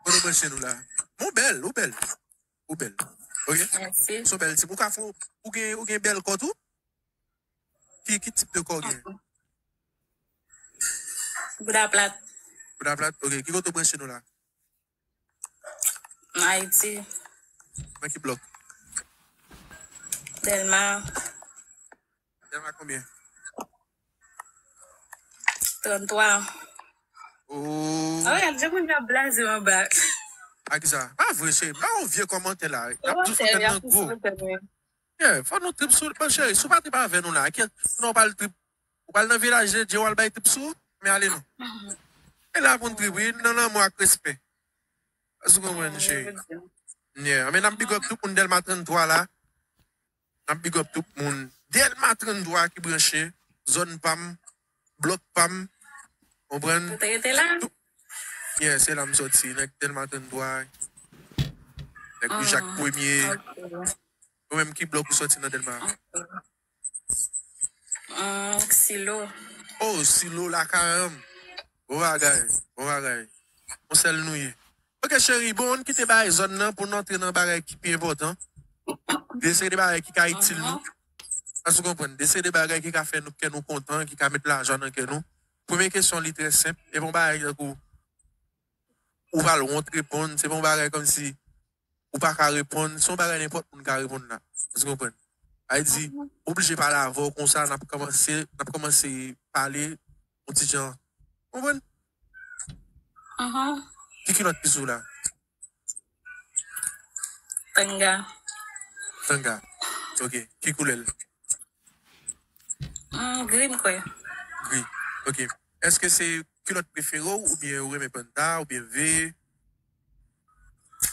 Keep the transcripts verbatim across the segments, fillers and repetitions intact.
Kote w branche nou la? Ou bèl, ou bèl. Ou bèl. Ok? Mèsi. Ou bèl tip. Ou ka fè, ou gen, ou gen bèl kò tou? Ki, ki tip de kò w gen? Bouda plat. Bouda plat? Ok. Ki kote w branche nou la? Nan Ayiti. Nan ki blòk? Dèlma. Dèlma konbyen? Tranntwa. Oh. Oh, gad, jan moun yo ap blaze anba. A ki sa? Pa vre, cheri. Pa yon vye kòmantè la. Y ap di w fè tèt nan gwo. Yeah, fò nou trip sou, bon, cheri, si w pa trip avè nou la, kè, non, w pral trip, w pral nan vilaj de Dye, w al bay trip sou, men ale non. E la pou n trip, wi, nan lanmou ak respè. Èske w konprann, cheri? Yeah, men n ap big up tout moun Dèlma tranntwa la. N ap big up tout moun Dèlma tranntwa ki branche, zòn pa m, blòk pa m, konprann? Ou te rete la? Tout, yeah, se la m sòti, nèg Dèlma tranntwa, nèg Louis Jacques Premye. Ok. Ou menm ki blòk ou sòti nan Dèlma? Ok. Hum, Silo. Oh, Silo lakay an. Bon bagay, bon bagay. Yon sèl nou ye. Ok, cheri, bon, ann kite bagay zòn nan pou n antre nan bagay ki pi enpòtan. De seri de bagay ki ka itil nou. Èske w konprann? De seri de bagay ki ka fè nou, kè nou kontan, ki ka met lajwa nan kè nou. Premye kesyon, li trè senp. E bon bagay tankou ou pral wont reponn, se pa yon bagay kòmsi ou pa ka reponn, se yon bagay nenpòt moun ka reponn la. Èske w konprann? Sa vle di, oblije pale avè w konsa, n ap kòmanse, n ap kòmanse pale, yon ti jan. Konprann? Ki kilòt ki sou la? Tanga. Tanga. Ok. Ki koulè l? Mm, gri, m kwè. Gri. Ok. Èske se kilòt prefere w, oubyen ou renmen panta, oubyen V?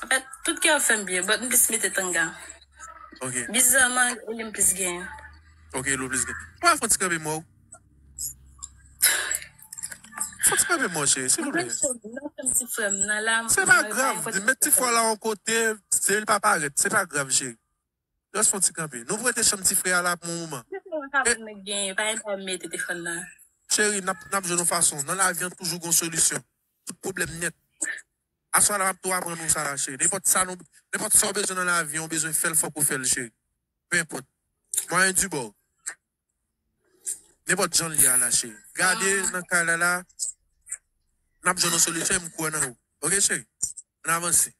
Anfèt, tout kè yo fè m byen, but m plis mete tanga. Ok. Bizarman, e li m plis genyen. Ok, e li w plis genyen. Ou pa fè yon ti kanpe m wè w? Fè yon ti kanpe m wè w, cheri, silvouplè. Mwen fè m ti frè m nan la. Se pa grav, met ti frè w la yon kote, se li pa parèt, se pa grav, cheri. Just fè yon ti kanpe. Nou prete chanm ti frè a la pou yon moman. Telefòn nan ka vin genyen, pa gen pwoblèm, mete telefòn nan. Cheri, n ap, n ap jwenn yon fason. Nan lavi an toujou gon solisyon. Tout pwoblèm nèt. Aswè la m ap tou aprann nou sa la, cheri. Nenpòt sa nou, nenpòt sa w bezwen nan lavi an, w bezwen fè l, fòk ou fè l, cheri. Peu importe. Mwayen di bò. Nenpòt jan l ye a la, cheri. Gade nan kay la la. N ap jwenn yon solisyon, m kwè nan ou. Ok, cheri? Ann avanse.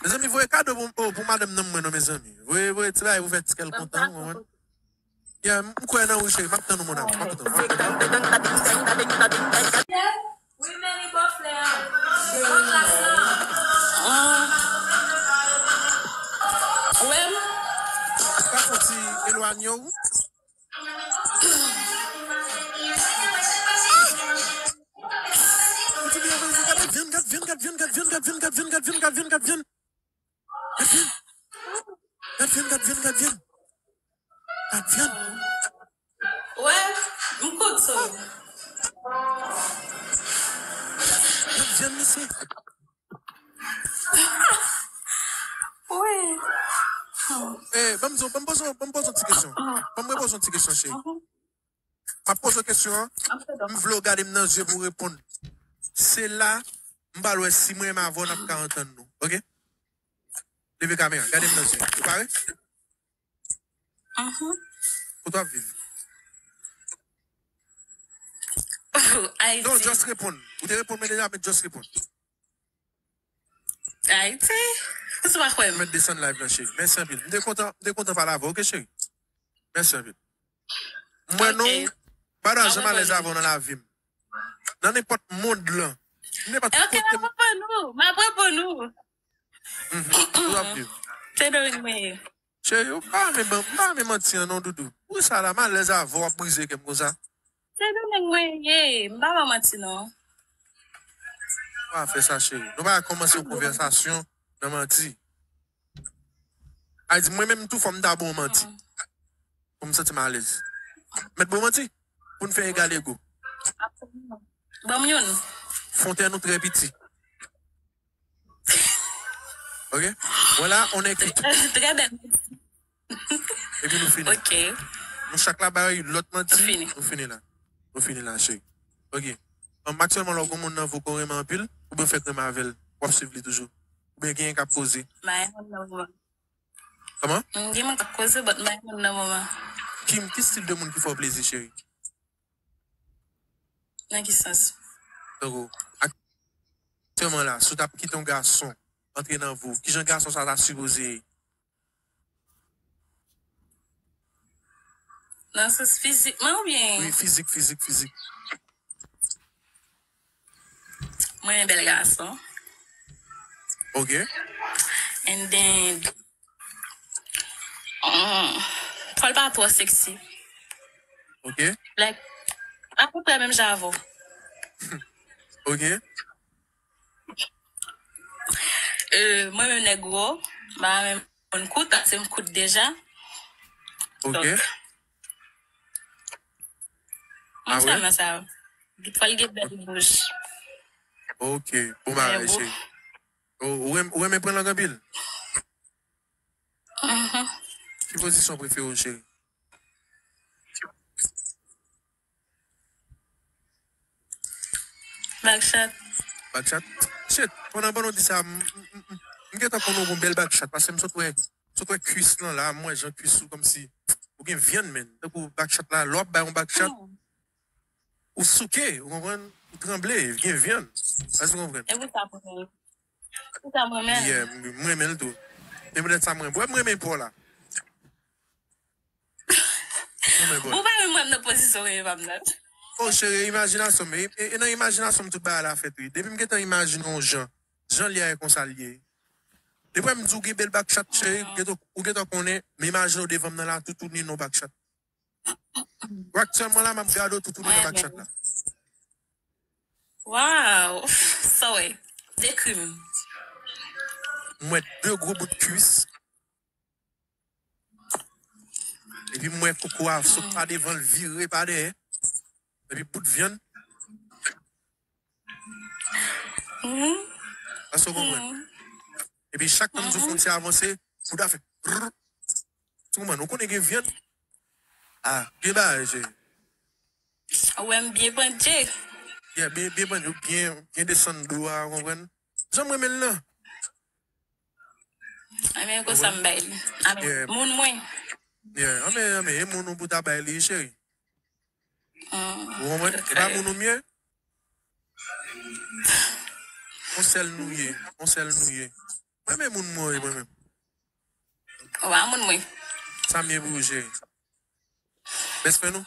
Mezanmi, voye kado pou, oh, pou madanm nan mwen non, mezanmi. Voye, voye ti bagay pou fè ti kè l kontan, ou konprann? Yeah, m kwè nan ou, cheri. M ap tann ou, mon amour. M ap tann ou. M ap tann ou. Wi, men li bò flè an. An klas lan. Ou wè m? Ou ka fè yon ti elwanye w? Ou di byen, gad vyann, gad vyann, gad vyann. Gad vyann. Gad vyann, gad vyann, gad vyann. Gad vyann. Wè, m kout sou. Gad vyann, mesye. Wi. Eh, ban m di w, ban m poze w, ban m poze w yon ti kesyon. Ban m repoze w yon ti kesyon, cheri. M ap poze w kesyon an. M vle w gade m nan zye pou w reponn. Se la, m pral wè si mwen menm avè w n ap ka antann nou. Ok? Leve kamera, gade m nan zye. Ou pare? Kote w ap viv? Ayiti. Non, just reponn. Ou te reponn mwen deja, men just reponn. Ayiti? Ou pa kwè m? Mwen desann live lan, cheri. Mèsi anpil. M te kontan, m te kontan pale avè w, ok, cheri? Mèsi anpil. M wè non, m pa ta janm alèz avè w nan lavi m. Nan nenpòt mond lan. Nenpòt kote. Ok, m ap reponn ou. M ap reponn ou. Kote w ap viv? Sendomeng mwen ye. Cheri, ou pa renmen, ou pa renmen manti an non, doudou. Poukisa la, m alèz avè w, w ap brize kè m konsa? Sendomeng mwen ye, m pa ba w manti non. Pa fè sa, cheri. Nou pa ka kòmanse yon konvèsasyon nan manti. A di, mwen menm tou fò m ta ba w manti. Pou m santi m alèz. Mèt ba w manti? Pou n fè egal ego. Ban m youn. Fontèn ou trè piti. Ok? Voilà, on est quitte. Très belle. Epi nou fini. Ok. Nou chak la bay lòt manti. Nou fini. Nou fini la. Nou fini la, cheri. Ok. Aktyèlman, lè w gen moun nan vi w ke w renmen anpil, oubyen w fèk renmen avè l, w ap swiv li toujou. Oubyen gen yon k ap koze. M pa gen moun nan moman. Kòman? M gen moun k ap koze, but m pa gen moun nan moman. Ki, ki stil de moun ki fè w plezi, cheri? Nan ki sans? Tankou, aktyèlman la, si w t ap kite yon gason antre nan vi w, kijan gason sa ta sipoze ye? Nan sans fizikman oubyen? Wi, fizik, fizik, fizik. Mwen renmen bèl gason. Ok. And then, mm, fò l pa twò sexy. Ok. Like, apeprè menm jan avè w. Ok. Euh, mwen menm nèg gwo, m pa renmen moun kout, paske m kout deja. Ok. Donk, Ah mwen ouais? sèlman sa. Fò l gen bèl bouch. Ok. Bon bagay, Bèl bouch. Cheri. Ou, ou renm-, ou renmen pran lang anpil? Mhm. Ki pozisyon prefere w, cheri? Back shot. Back shot? Shit, pandan, pandan w di sa, m, m, m, m, m gentan konn ou gon bèl back shot, paske m sot wè, sot wè kwis lan la, m wè jan kwis ou kòmsi, ou gen vyann, menn. Tankou back shot la, lè w ap bay yon back shot, Hmm. ou souke, ou konprann? Ou tranble, gen vyann. Èske w konprann? E pou sa mwen menm. Pou sa mwen menm. Yeah, m, m renmen l tou. E poutèt sa mwen, wè m renmen pa w la. M renmen pa w. Ou pa menm wè m nan pozisyon w ye pa m nan. Oh, cheri, imajinasyon m. E, e, e nan imajinasyon m tout bagay la fèt, wi. Depi m gentan imajine yon jan, jan l ye a e konsa l ye. Depi m di w gen bèl back shot, cheri, ou gentan, ou gentan konnen, m imajine w devan m nan la, toutouni nan back shot. Ou aktyèlman la, m ap gade w toutouni nan back shot la. Wow! Sa w wè? Dekri m. M wè de gwo bout kwis. Epi m wè koko a sot pa devan, l vire pa dèyè. Epi bout vyann. Mhm. Èske w konprann? Epi chak tan m di w fwontyè avanse, bouda fè brrr. Ou konprann? Ou konnen gen vyann. Ah, gen bagay, cheri. Ou wè m byen pandje. Yeah, byen, byen pandje, byen, byen desann do a, ou konprann? Jan m renmen l lan. Anben, konsa m bay li. Anben, Yeah. Moun mwen. Yeah, anben, anben, e moun ou pou ta bay li, cheri. Mm. Ou konprann? E pa moun ou m ye? On sèl nou ye, on sèl nou ye. Mwen menm moun mwen ye, mwen menm. Ou pa moun mwen. Sa m ye pou ou, cheri? Best friend ou?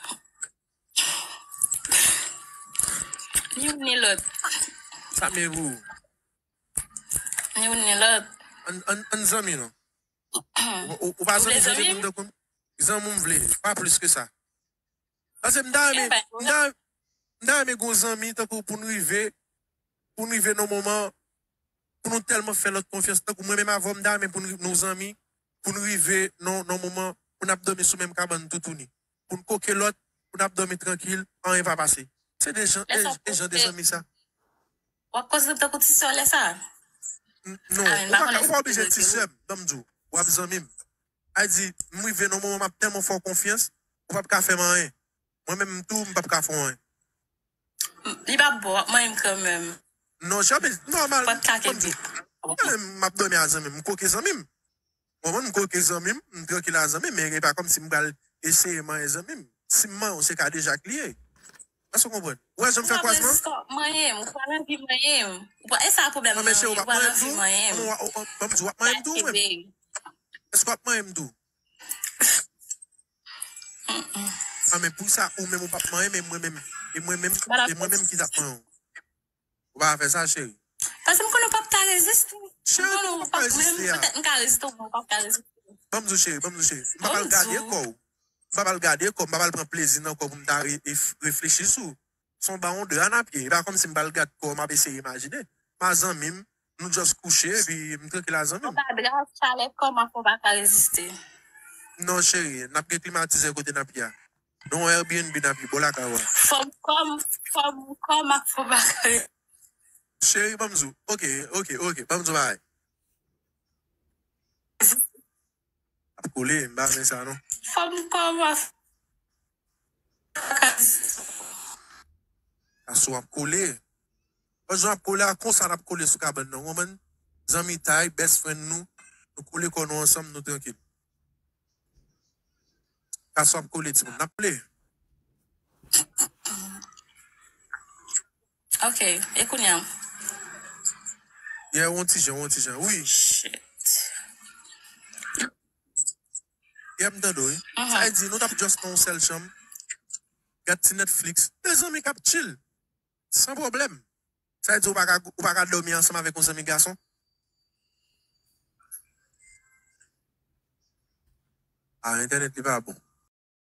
Ni youn ni lòt. Sa m ye pou ou? Ni youn ni lòt. Ann, ann, ann zanmi non. Ou, ou, ou pa Ou vle zanmi chanje zanmi? Moun tankou m? Zanmi w m vle, pa plis ke sa. Paske m ta renmen, Eh ben, m ta, m ta renmen gon zanmi tankou pou n rive, pou n rive nan moman, pou nou tèlman fè lòt konfyans, tankou mwen menm avè w, m ta renmen pou n, nou zanmi, pou n rive nan, nan moman, pou n ap dòmi sou menm kabann toutouni. Pou n koke lòt, pou n ap dòmi trankil, anyen pa pase. Se de jan, Lè e, sa e jan de koke. Zanmi sa. W ap konsidere m tankou ti sè w lè sa? N-, non, Ah, men ou pa pa, konnen ou pa si oblije se ti vre. Sè m, ban m di w, w ap zanmi m. A di, m rive nan moman m ap tèlman fè w konfyans, ou p ap ka fè m anyen. Mwen menm tou, m p ap ka fè w anyen. Li p ap bon, w ap manyen m kanmenm. Non, cheri, nòmal, Pòt ka ban m di kenbe. w. Mwen menm, m ap dòmi a zanmi m, m koke zanmi m. Ou konprann, m koke zanmi m, m trankil a zanmi m, men e pa kòmsi m pral eseye manyen zanmi m. Si m manyen w, se kadejak li ye. Èske w konprann? Ou wè jan m fè kwazman? Ou pa anvi manyen m, ou pa anvi manyen m. Ou pa, e sa pwoblèm Non, nan, men cheri, w ou ap pa manyen m anvi tou? manyen m. Ban m wè, w ap manyen m tou ou menm? Èske w ap manyen m tou? Ah, men pou sa, ou menm ou p ap manyen, men mwen menm, e mwen menm, e mwen menm ki t ap manyen w. Ou pa fè sa, cheri. Paske m konnen w p ap ka reziste. Cheri, Mwen ou p ap ka reziste a. Petèt m ka reziste, mwen p ap ka reziste. Ban m di w, cheri, ban m di w, cheri. M p ap al gade kò w. M p ap al gade kò w, m p ap al pran plezi nan kò w pou m ta re-, ref-, reflechi sou. Se yon ba yon dra n ap ye. E pa kòmsi m pral gad kò w, m ap eseye imajine. M a zanmi m, nou just kouche, epi m trankil a zanmi Yon m. ba dra, chalè kò m ap fè w pa ka reziste. Non, cheri, n ap gen klimatizè kote n ap ye a. Non, Airbnb n ap ye, bò lakay ou a. Fòm kò m, fòm kò m ap fè w pa ka reziste. Cheri, ban m di w. Ok, ok, ok, ban m di w bagay. Ap kole, m pa renmen sa, non. Fòm kò m ap fè w pa ka reziste. Kaso ap kole. Pandan ap kole a, konsa n ap kole sou kabann nan, ou konprann? Zanmitay, best friend nou, nou kole kò nou ansanm, nou trankil. Kaso ap kole, timoun, n ap kole. Ok, e kounye a? Yeah, yon ti jan, yon ti jan, wi. Shit. Yeah, m tande w, wi. Sa vle di, nou t ap just nan yon sèl chanm, gad ti Netflix, de zanmi k ap chill, san pwoblèm. Sa vle di, ou pa ka, ou pa ka dòmi ansanm avèk yon zanmi gason? Ah, entènèt li pa bon.